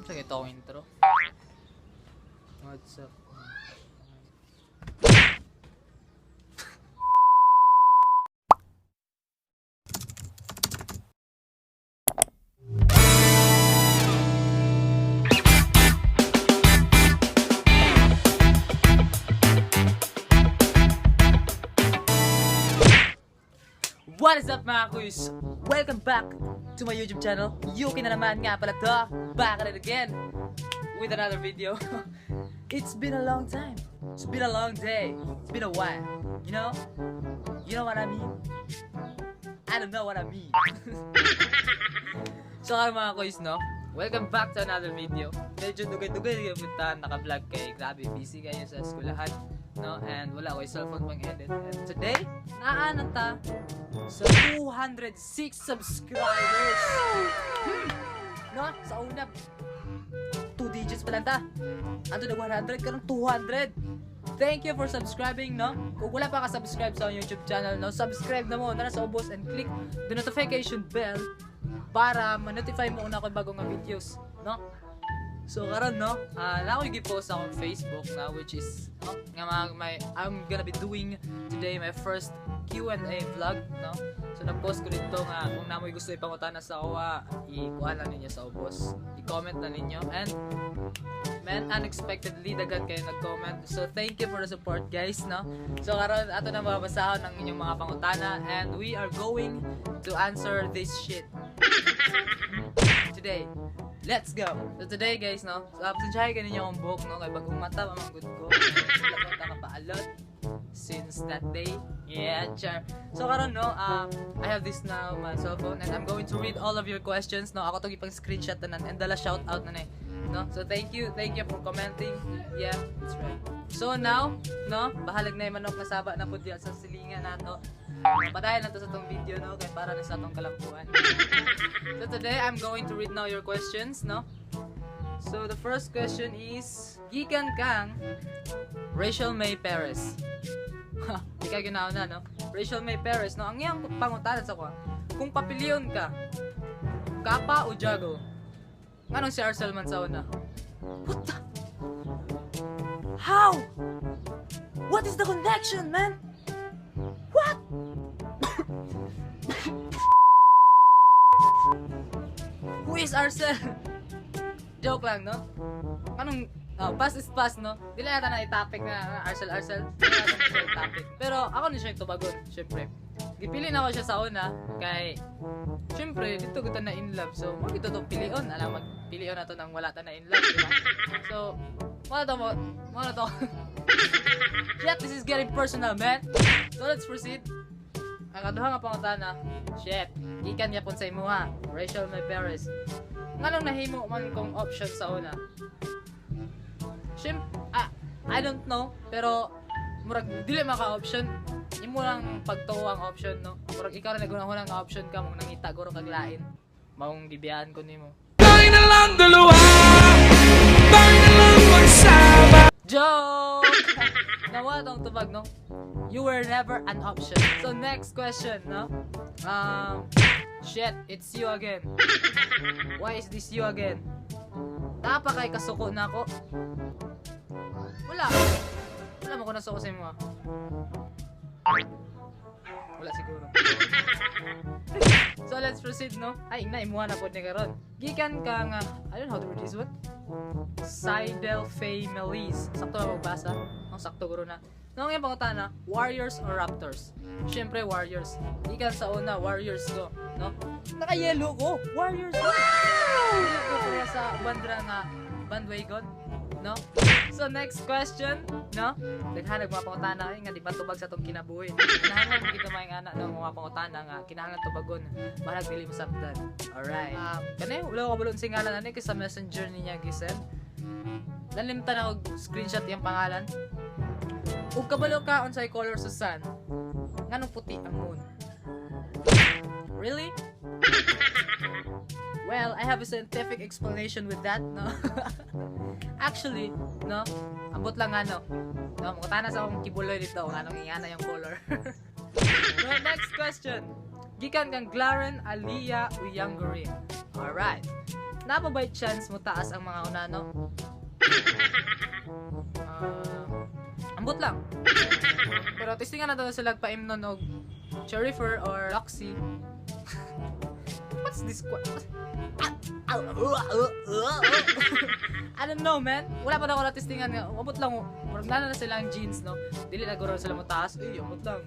Sige, ito akong intro. What's up? What is up, mga kuys? Welcome back to my YouTube channel. Yuki na naman nga pala to. Back at it again with another video. It's been a long time. It's been a long day. It's been a while. You know? You know what I mean? I don't know what I mean. So karon, mga kuys, no? Welcome back to another video. Medyo dugay-dugay yung punta naka-vlog kay grabe busy kayo sa eskwelahan, no? And wala ko cellphone pang edit. And today, naa na ta sa 206 subscribers. No? Sa una, 2 digits pa lang ta. Anto na 100, karon 200. Thank you for subscribing, no? Kung wala pa ka-subscribe sa akong YouTube channel, no? Subscribe na mo, na sa ubos and click the notification bell para ma-notify mo una ko bagong nga videos, no? So karon, no, na ako gi-post sa akong Facebook na which is, no, nga my I'm gonna be doing today my first Q&A vlog, no? So nag-post ko dito nga kung namoy gusto ipangutana sa akoa, i-kuha lang ninyo sa ubos. I-comment na ninyo and man, unexpectedly daghan kayo nag-comment. So thank you for the support, guys, no? So karon ato na mabasahon ang inyong mga pangutana and we are going to answer this shit today. Let's go! So today, guys, no? So pasensyahin ka ninyo akong buhok, no? Kay bagong mata, pamanggod ko. Wala ko nakapaalot since that day. Yeah, char. So karon, no, I have this now, my cell phone, and I'm going to read all of your questions, no? Ako to ipang screenshot tanan and dala shout out na eh. No? So thank you for commenting. Yeah, that's right. So now, no, bahalag na yung manok na saba na pud sa silingan nato. Padayon na to sa tong video, no, kay para na sa atong kalampuan. So today I'm going to read now your questions, no? So the first question is gikan kang Rachel May Perez. Di ka ginawa na, no? Rachel May Perez, no? Ang iyang pangutana sa ko, kung papilion ka, Kapa o Jago? Nganong si Arcel man sa una? What the? How? What is the connection, man? What? Who is Arcel? Joke lang, no? Anong, oh, past is past, no? Dili nata na i-topic na Arcel, Arcel. Dili nata na siya i-topic. Pero ako ni siya yung tubagon, syempre. Gipili na ako siya sa una, kay, syempre, dito ko ta na in love. So, mo gito tong pilion. Alam, magpilion na to nang wala ta na in love, di ba? So, mo na to, mo na to. Shit, this is getting personal, man. So, let's proceed. Ang kaduha nga pangutana, shit, gikan yapon sa imuha, Rachel May Perez. Nganong nahimo man kong option sa una? Siyem, I don't know, pero murag dili maka option. Imo lang pagtuo ang option, no? Murag ikaw ra nagunahuna nga option ka mong nangita guro kag lain. Maong gibiyaan ko nimo. Tayo na lang dalawa. Tayo na lang magsama. Joke! Nawa tong tubag, no? You were never an option. So next question, no? Shit, it's you again. Why is this you again? Tapa kay kasuko na ako. Wala. Wala mo ko nasuko sa imo, ah. Wala siguro. So let's proceed, no? Ay, na imuha na pod ni karon. Gikan ka nga, I don't know how to read this one. Seidel Faye Melis. Sakto ba magbasa? Ang sakto guro na. No, ang pangutana, Warriors or Raptors? Siyempre, Warriors. Gikan sa una, Warriors ko, no? Naka-yellow ko, Warriors ko. Dili ko para sa bandra nga bandwagon, no? So next question, no? Daghan mga pangutana eh, nga di pa tubag sa atong kinabuhi. Kinahanglan mo kita may anak, no, mga pangutana nga kinahanglan tubagon, bahalag dili masabtan. Alright. Kani wala ko kabalo sa ngalan ani kay sa Messenger niya gisend. Nalimtan ako screenshot yung pangalan. Ug kabalo ka unsay color sa sun? Nganong puti ang moon? Really? Well, I have a scientific explanation with that, no? Actually, no? Ambot lang ano. No, mangutana sa akong kibuloy dito kung anong ingana yung color. No, next question. Gikan kang Glaren Aliyah Uyangurin. Alright. Naa pa ba'y chance mo taas ang mga unano? Ah, ambot lang. Pero testingan na to sila paimnon og Cherifer or Loxy. What's this? I don't know, man. Wala pa na ako na-testingan nga. Ambot lang. Murag na sila ang genes, no? Dili na guro sila mo taas. Uy, ambot lang.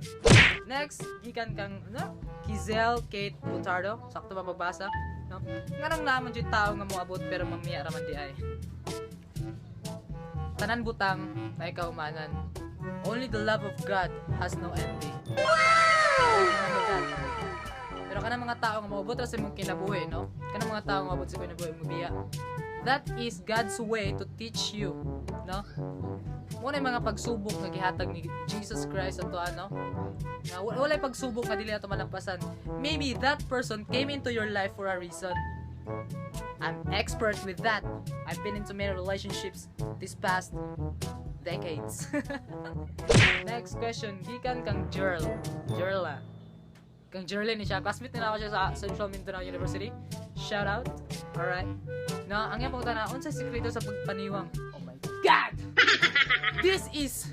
Next, gikan kang, ano? Kizel Kate Butardo. Sakto ba pagbasa? No? Nganong naman yung tao nga moabot pero mamiya raman di ay? Tanan butang na ikaw manan. Only the love of God has no envy. Remember that. Pero kanang mga tao nga moabot ra sa imong kinabuhi, no? Kanang mga tao nga moabot sa kinabuhi mo biya. That is God's way to teach you, no? Mo na yung mga pagsubok nga gihatag ni Jesus Christ ato, ano? Nga walay pagsubok nga dili nato malampasan. Maybe that person came into your life for a reason. I'm expert with that. I've been into many relationships this past decades. Next question, gikan kang Jerl. Jerla. Kang Jerlyn ni siya. Classmate nila ako siya sa Central Mindanao University. Shout out. Alright. No, ang iyang pangutana, unsa sekreto sa pagpaniwang? Oh my God! This is,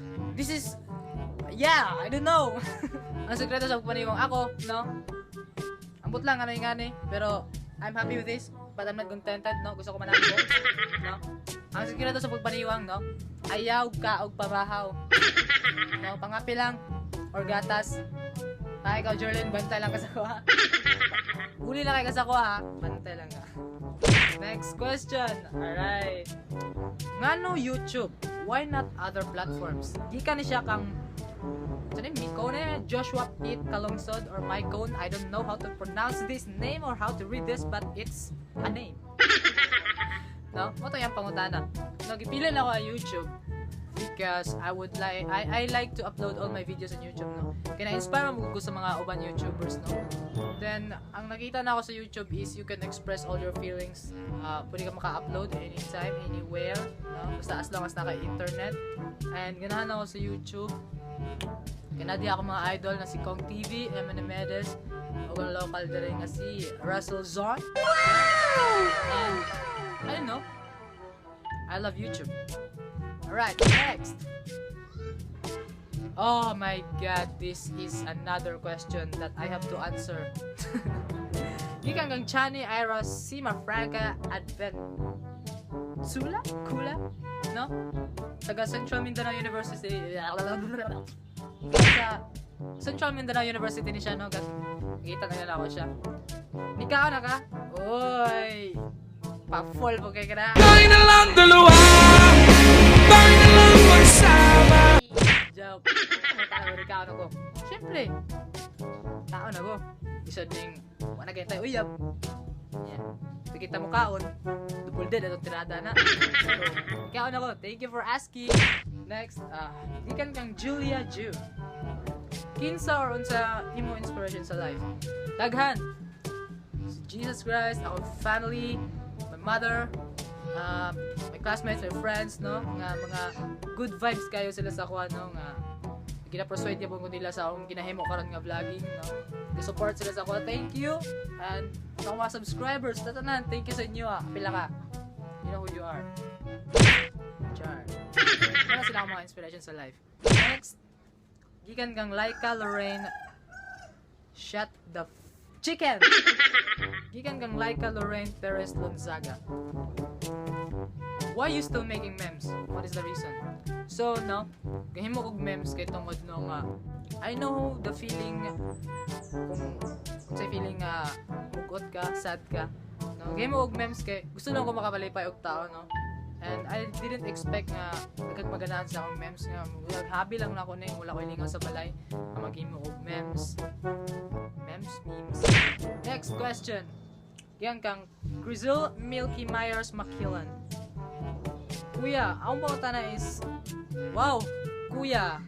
yeah, I don't know. Ang sekreto sa pagpaniwang ako, no? Ambot lang, ano yung gani, pero I'm happy with this, but I'm not contented, no? Gusto ko manalo, no? Ang sekreto sa pagpaniwang, no? Ayaw ka og pamahaw. No, pangapi lang or gatas. Ay, ikaw, Jorlyn, bantay lang ka sa kuha. Uli lang kay ka sa kuha, ha? Bantay lang ka. Next question. Alright. Ngano YouTube? Why not other platforms? Gikan ni siya kang ano yun? Mikone, Joshua Pete Kalungsod or Mycone. I don't know how to pronounce this name or how to read this, but it's a name. No? Mo to yung pangutana. No, gipili na ako ang YouTube because I like to upload all my videos on YouTube, no. Kaya na-inspire mo ko sa mga uban YouTubers, no. Then ang nakita na ako sa YouTube is you can express all your feelings. Pwede ka maka-upload anytime, anywhere, no. Basta as long as naka-internet. And ganahan ako sa YouTube. Kaya di ako mga idol na si Kong TV, Eminem Medes, o ang local diri nga si Russell Zon. And I don't know. I love YouTube. Alright, next. Oh my God, this is another question that I have to answer. Gikan kang Chani Ira Sima Franca Advent Sula? Kula? No? Taga Central Mindanao University. Sa Central Mindanao University ni siya, no? Kita na nila ako siya. Nikaw na ka? Oy! Pa-full po kay ka na. Tayo na lang dalawa. Tayo na lang magsama. Joke. Tao ikaw na ko. Siyempre. Tao na ko. Isa ding wala kayo tayo uyab. Yeah. Kita mo kaon, double dead atong tirada na. So, ikaw na ko. Thank you for asking. Next, gikan kang Julia Ju. Kinsa or unsa imo inspiration sa life? Daghan. Si Jesus Christ, ako family, my mother, my classmates, my friends, no? Nga mga good vibes kayo sila sa ako, no? Nga gina-persuade po ko nila sa akong ginahimo karon nga vlogging, no? Gi-support sila sa ako. Thank you. And sa akong mga subscribers, tatanan, thank you sa inyo, ah. Pila ka. You know who you are. Char. Wala sila akong mga inspiration sa life. Next, gikan kang Laika Lorraine. Shut the chicken! Gikan kang Laika Lorraine Perez Lonzaga. Why you still making memes? What is the reason? So, no, gahimo kog memes kay tungod no nga I know the feeling kung sa feeling nga mugot ka, sad ka. No, gahimo og memes kay gusto lang ko makabalipay og tao, no. And I didn't expect nga daghang maganahan sa akong memes nga happy lang na ako ning wala ko lingaw sa balay nga maghimo og memes. Memes, memes. Next question. Gikan kang Grizel Milky Myers Makilan. Kuya, ang pangutana is, wow, kuya.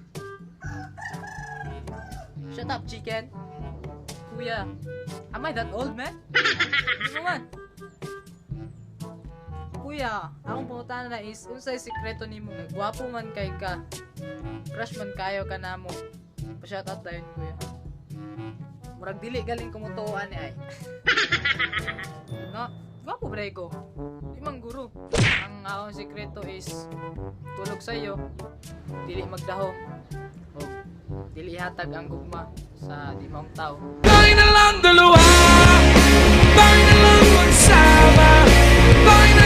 Shut up, chicken. Kuya, am I that old, man? Hindi mo man. Kuya, akong pangutana na is, unsay sikreto nimo nga gwapo man kay ka? Crush man kayo ka namo. Pa-shoutout dayon, kuya. Murag dili galing kumutuan ni ay. No? Gwapo ba ko? Di man guro. Ang akong sikreto is tulog sa iyo, dili magdahom, o dili ihatag ang gugma sa di maong tao. Tayo na lang dalawa. Tayo na lang magsama. Tayo